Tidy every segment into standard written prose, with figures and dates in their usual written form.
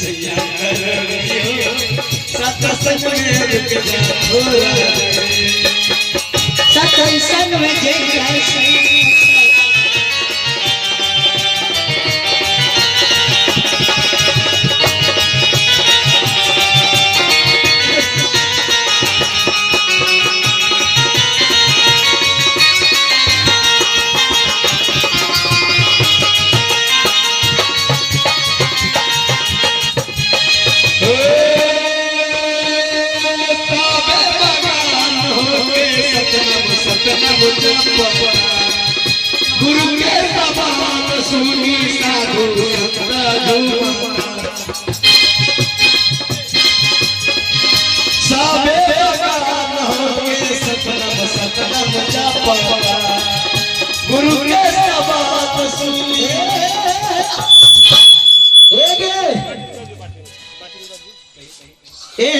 सैया करोड़ी हो सत्संग में रुक जा थोड़ा देर। सत्संग में जइया सैया। ताबे बगान होके सतनाम सतनाम जपता। गुरु के समान सुनी साधु संत जुमा। साबे बगान होके सतनाम सतनाम जपता। गुरु के समान सुनी ए गे ए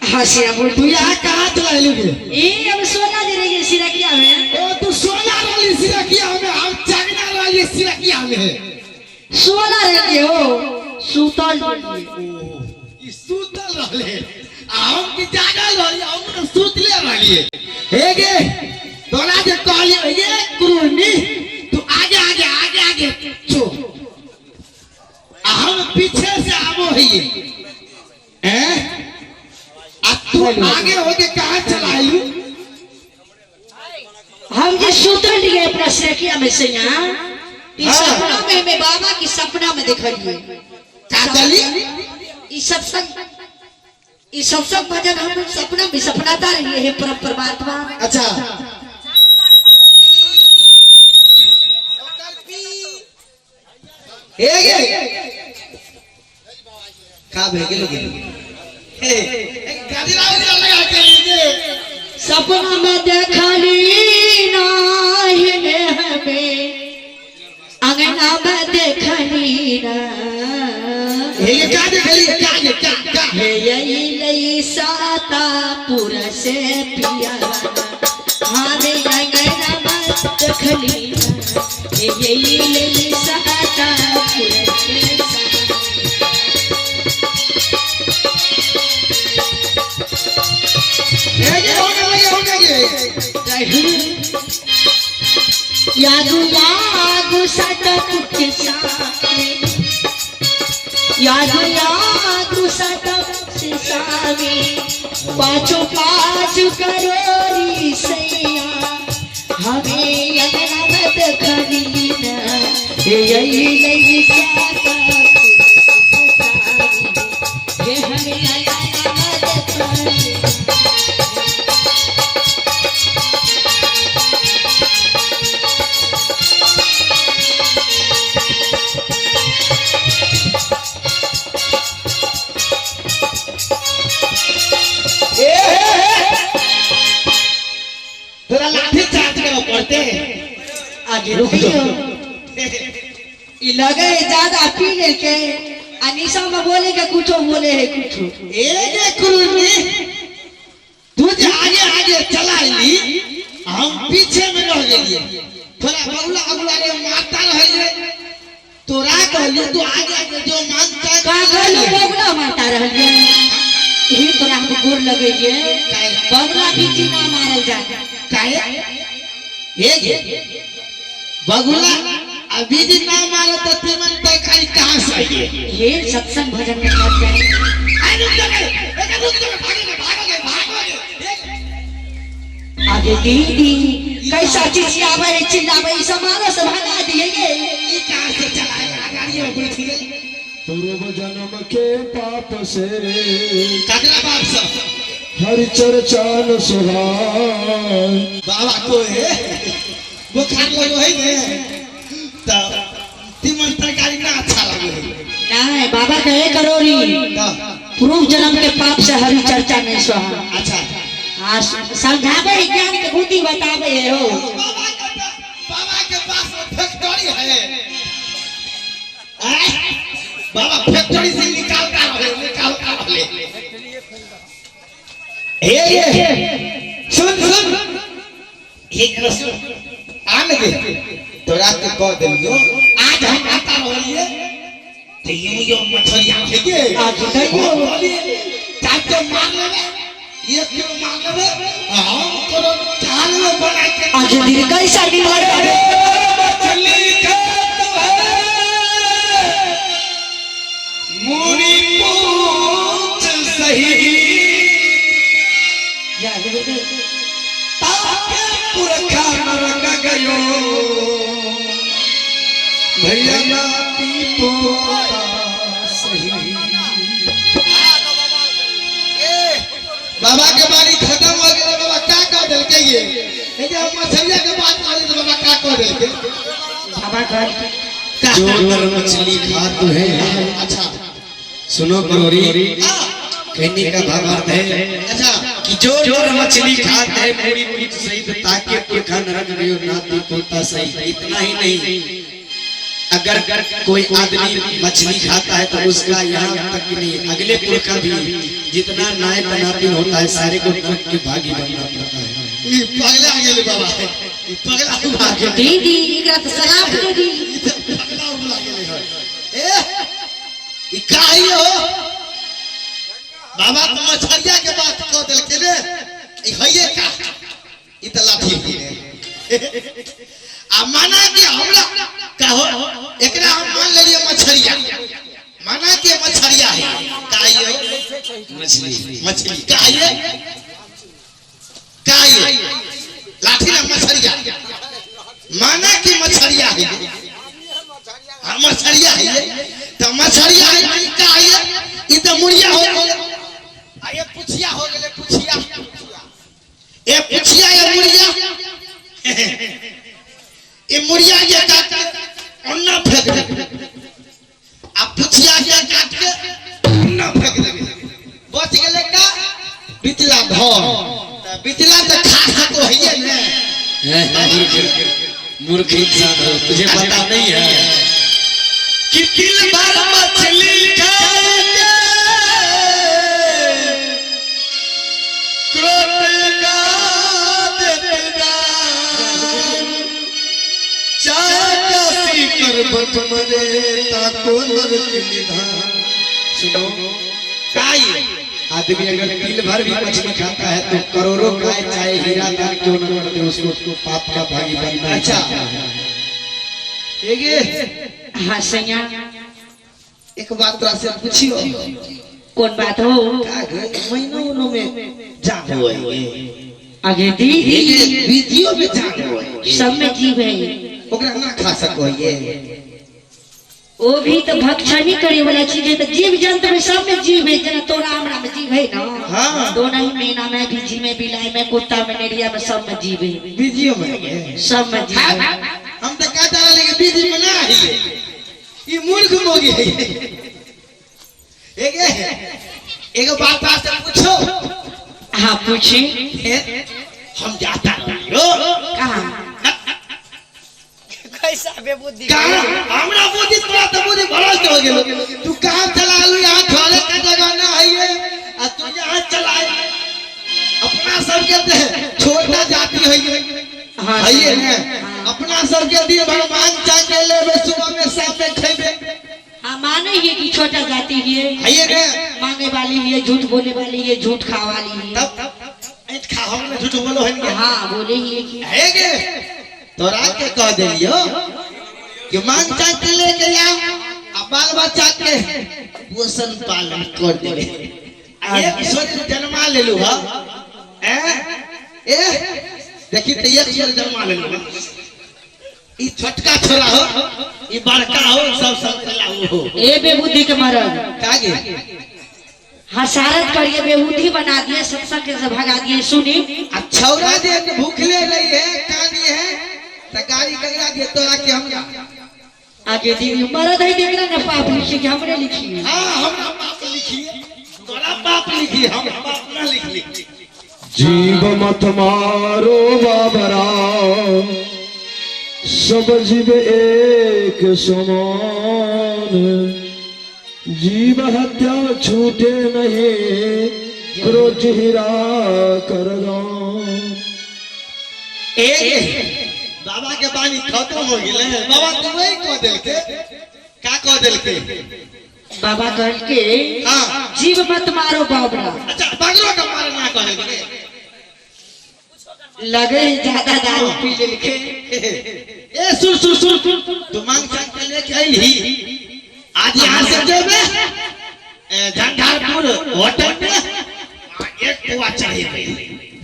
हाँ सिया बोल तू यहाँ कहाँ चला गे? ई हम सोना दे रही है सिरकिया में। ओ तू सोना रहली सिरकिया में, हम जागना रहली सिरकिया में। सोना रही हो सुतल रही। ई सुतल रहले आ हम की जागल रहली, हम तो सुतले रहली। हे गे तोरा जे कहलियो ये कुरुनी तू आगे आगे आगे आगे चो आ हम पीछे से आबो है हैं आ तू आगे होके कहाँ चला आयलू? हम जे सुतल रहिए अपना सिरकिया में से यहाँ ई हाँ। सपना में हमें बाबा की सपना में देखलिए। का कहली? ई सत्संग, ई सत्संग भजन हम सपना में सपनाता रहिए हे परम परमात्मा। अच्छा ए गे का भे गेलो गेलो हे गाड़ी राव लगा के लीजिए। सपना में देखली नाही ने हमें अंगना में देखली ना। हे ये का देखली का ये का का हे यही लई सातापुर से पिया हमें अंगना में देखली ना। हे यही लई सातापुर से हे ये हो गया हो गया यादू यादू सतपुर के सामने, यादू यादू सतपुर के सामने, पाँचों पाँच करोड़ी सैया हमें अंगना में देखली ना। हे यही लई सातापुर के सामने, हे हमें अंगना में देखली। ए हे हे तोरा लाठी चार्ज करो पड़ते आगे रुक जाओ। ई लगे है ज्यादा पी लेके आ निशा में बोले के कुछो बोले है कुछो। ए गे कुरुनी तू जे आगे आगे चला ली हम पीछे में रह गेलिए। थोड़ा बगुला अगुला रे मारता रहिए तोरा कहलिए तू आगे आगे जो मांगता का कहलू बगुला मारता रहलिए ही तोरा हम गोर लगेलिए बगुला बीची ना मारल जाए। काहे? ए गे बगुला अभी जी ना मारो तो तीमन तरकारी कहाँ से आइए? ये सत्संग भजन में मत जाए। आए रुक जा गए, एक रुक जा गए, भागोगे, भागोगे, भागोगे। आगे दीदी कैसा चिचियावे है चिल्लावे है, सब मारो सब भगा दिए ये। ये कहाँ से चला है? गाड़ी में बैठ गए। पूर्व जन्म के पाप से काकरा बाप सब हरि चर्चा न सुहाय। बाबा को है बुखार लगो है ने तो तीमन तरकारी ना अच्छा लगे है। नहीं बाबा कहे करोरी तो पूर्व जन्म के पाप से हरि चर्चा नहीं सुहा। अच्छा हाँ समझावे है ज्ञान के बुद्धि बतावे है हो। बाबा के पास वो फैक्ट्री है। आय? बाबा फैक्ट्री से निकालता रहे, निकालता रहे। हे ये सुन सुन एक रसुल आन दे तोरा के कह देलियो आज हम आता रहलिए तो यूं यो मछलिया के आज दैयो। चार तो मार लेबे, एक किलो मार लेबे, आ हम तोरो चार में बना के। आज दीदी कैसा निमर अरे मछली खात है मुरी पूछ सही, ताके पुरखा नरक गयो भैया नाती पोता सही। बाबा के बारी खत्म हो गया। बाबा का कह देलकै ये? ए जे हम मछलिया के बात करी तो बाबा का कह देलकै? बाबा कहल जो नर मछली खात है। अच्छा। सुनो करोरी, हाँ। कहने का भावार्थ है कि जो नर मछली खात है पूरी पूछ सही, ताके पुरखा नरक गयो नाती पोता सही। इतना ही नहीं, अगर कोई आदमी मछली खाता है तो उसका यहाँ तक नहीं, अगले पुरखा भी जितना नायत नातिन होता है सारे को नरक के भागी बनना पड़ता है। ई पगला गेलै बाबा, ई पगला उगला गेलै। दीदी एकरा तो शराब दे दी। ई तऽ पगला उगला गेलै हन। ए ई काही हो बाबा, तो मछरिया के बात कह देलकै ने, ई हइये का? ई तऽ लाठी है। आ माना कि हमरा कहो, एकरा हम मान लेलिए मछरिया, माना कि मछरिया है, काही हो? मछली। मछली काही है? काही है? लाठी ना मछरिया, माना कि मछरिया है। हाँ, मछरिया है तो मछरिया है, ई का है? ई तो मुड़िया हो गेलै, आ ये पुछिया हो गेलै, पुछिया, ए पुछिया, ये मुड़िया, ये मुड़िया के काट के अन्ना फेंक देबै, आ पुछिया के काट के अन्ना फेंक देबै, बच गेलै का? बिचला धर। तऽ बिचला तऽ खा सको है ने? मूर्ख, मूर्ख इंसान हो, तुझे पता नहीं है कि दिल भर मछली खा के क्रोध का देता, चाहे काशी करबट मरे ताको नरक निधान। सुनो। काई? आदमी अगर दिल भर भी मछली खाता है तो करोड़ों खाए, चाहे हीरा दान क्यों न कर दे, उसको पाप का भागी बनना ही पड़ता है। एगे। हाँ सैया। एक बात तोरा से पूछियो। कौन बात हो? का गे, महीनो उनो में जान हो है? आगे दीदी। बीजियो में जान हो है? सब में जीव है। ओकरा ना खा सको है? वो भी तो भक्षण ही करे वाला चीज है, तो जीव जंतु में सब में जीव है, जना तोरा हमरा में जीव है ना। हाँ। दोनों ही मेना में भी जीव में, बिलाई में, कुत्ता में, नेरिया में, सब में जीव है। बीजियो में है? सब में जीव है। हम तो कहता रहे कि बीजी में ना है, ई मूर्ख मोगी है। एगे, एगो बात से पूछो। हाँ, पूछे। हे, हम जाता रहियो। कहाँ? कैसा बेबुद्धि! कहाँ हमरा बुद्धि? तोरा तो बुद्धि भरल चल गेलो। तू कहाँ चला आलू? यहाँ घरे के जगह ना है ये, आ तू यहाँ चला। अपना सबके ते छोटा जाति है ये। हाँ। है ये ने अपना सबके दिए भगवान चाहे लेबे, सुबह में शाम में खेबे। हाँ, माने ही कि छोटा जाति है। है ये ने। मांगे वाली है, झूठ बोले वाली है, झूठ खा वाली है। तब ऐठ खा, हम ने झूठ बोलो है? हाँ, बोले ही है कि है गे, तोरा के कह देलियो कि मांग चांग के लेके आ, आ बाल बच्चा के पोषण पालन कर देबे। आ एक सोच जन्मा लेलू ह, ए ए देखी त एक सोच जन्मा लेलू ह। ई छोटका छोरा हो, ई बड़का हो, सब सब हो। ए बेबुद्धि के मरद। का गे? हसारत करिए, बेबुद्धि बना दिए, सत्संग से भगा दिए। सुनी। आ छौरा जे भूखले रही है, कानी है, त गाड़ी कगरा दिए, तोरा के हमरा? आगे दीदी, मरद है, देख ना, पाप लिखी कि हमरे लिखी? हाँ, हमरा पाप लिखिए, तोरा पाप लिखिए, हम पाप ना लिखली। जीव मत मारो बाबरा, सब जीव एक समान, जीव हत्या छूटे नहीं, क्रोध हीरा कर दान। ए बाबा के बानी खत्म हो गेले। बाबा तू वही कह देलके। का कह देलके? बाबा कहल के हाँ। जीव मत मारो बाबरा। अच्छा, बगरो के मारे ना कह देलके? लगे ही ज्यादा दारू पी लेलके। ए सुन सुन सुन, तू मांग चांग के लेके आइली, आज यहाँ से जेबे झंझारपुर होटल में एक पुआ चाहिए।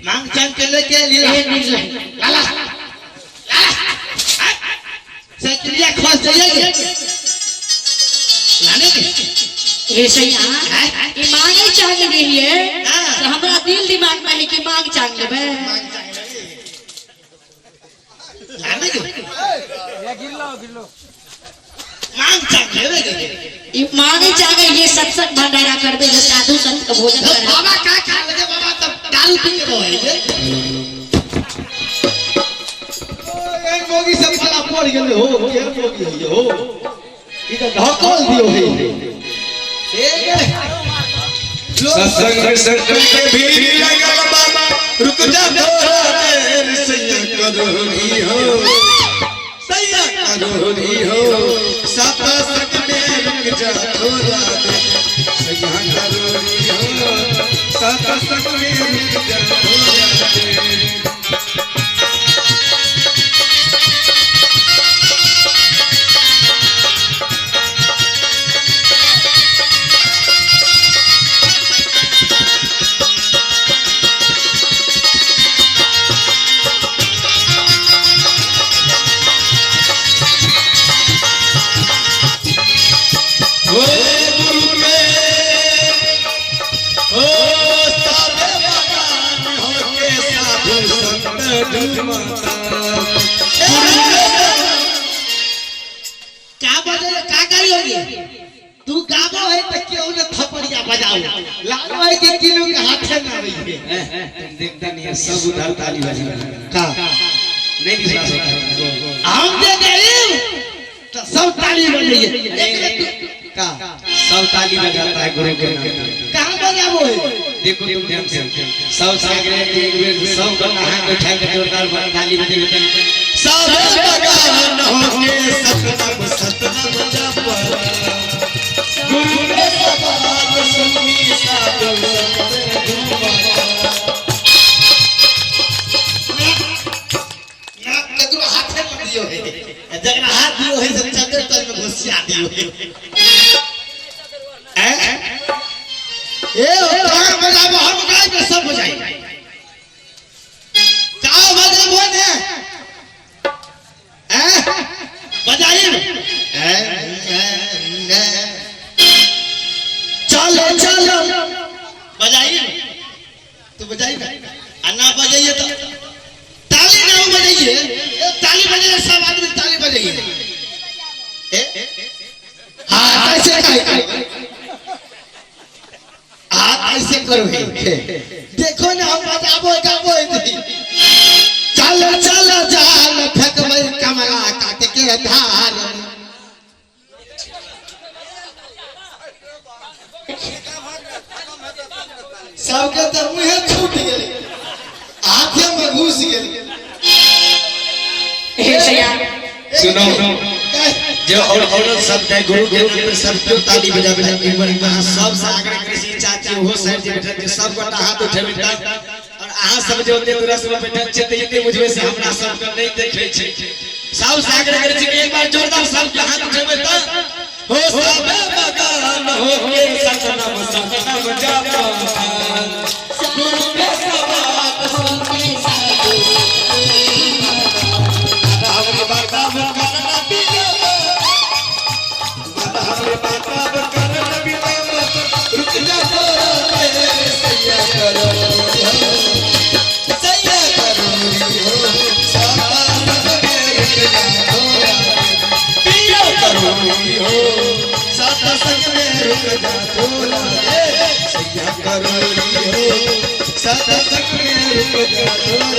मांग चांग के लेके आइली। ए निर्लय। लाला लाला, साइकिलिया खस जाइए लाने के। ए सैया, ई मांगे चांग रहिए हाँ। तो हमरा दिल दिमाग में है कि मांग चांग लेबे। लाने के मांग चांग लेबे के। ई मांगे चांग ये सत्संग भंडारा करबे, जो साधु संत के भोजन तो करा। बाबा का खा लगे? बाबा तब दारू पी के रहे है। ओ मोगी सब पाला पड़ गेले हो। केहन मोगी है हो, ई त ढकल दियो है। ए गे सत्संग संतन के भीड़ लगल बाबा, रुक जा थोड़ा देर, सैया करोरी हो, सैया करोरी हो, सत्संग में रुक जा थोड़ा देर, सैया करोरी हो, सत्संग में रुक जा थोड़ा देर। ओ गुरु के ओ साधे भगवान हो के साधु संत डुमाता। का बजे का गाली होगी? तू गाबो है त केहू ने थपड़िया बजाओ, लालो है कि किलो के हाथे ना रही है। तुम देखता नहीं है, सब उधर ताली बजी का नहीं विश्वास होता है। हम दे गई तो सब ताली बजाइए एक तू का सब ताली बजाता है गुरु के नाम पे। कहां बजाबो है? देखो तुम ध्यान से, सब सागरे एक बेर सब का हाथ उठा के जोरदार ताली बजे। सब बगान होके सतनाम सतनाम जप, गुरु के सबात सुनी साधु संत डूबा। ना केकरो हाथे में दियो है, जकरा हाथ दियो है से चद्दर तर में घुसिया दियो है। ए ए तोहर बजाबो, हम गाय में सब बजाई। का बजाबो ने? ए बजाई ए ए चलो चलो बजाई, तू बजाई ना, आ ना बजाइए तो ताली ना बजाइए। ए, ताली बजाइए, सब आदमी ताली बजाइए। ए हाथ ऐसे काहे? हाथ ऐसे करो है। देखो ना, हम बजाबो गाबो नहीं। चलो चलो जाल फेंकबै कमला काट के धार में। सबके तो मुँहे छूट गेल, हाथे में घुस गेल। हे सैया, सुनो, जो और औरत सब है गुरु के नाम पर सब क्यों ताली बजा बजा एक बार अहाँ सब से आग्रह करै छी चाची ओहो साइड जे बैठल छै सब गोटा हाथ उठेबै तब, और अहाँ सब जे ओते दूरा से बैठल छै तऽ एते बुझबै से हमरा सब के नहीं देखै छै। सब से आग्रह करै छी कि एक बार जोरदार सब के हाथ उठेबै तब हो सब बगान हो के सतनाम सतनाम जप, गुरु के सबात सुनते साधु हमरे बाबा करना बिना, बाबा हमरे बाबा करना बिना, रुक जा थोड़ा देर, सैया करो सैया करो हो, साता संग में रुक जा थोड़ा, पिया करो हो, साता संग में रुक जा थोड़ा, सैया करो हो, साता संग में रुक जा थोड़ा।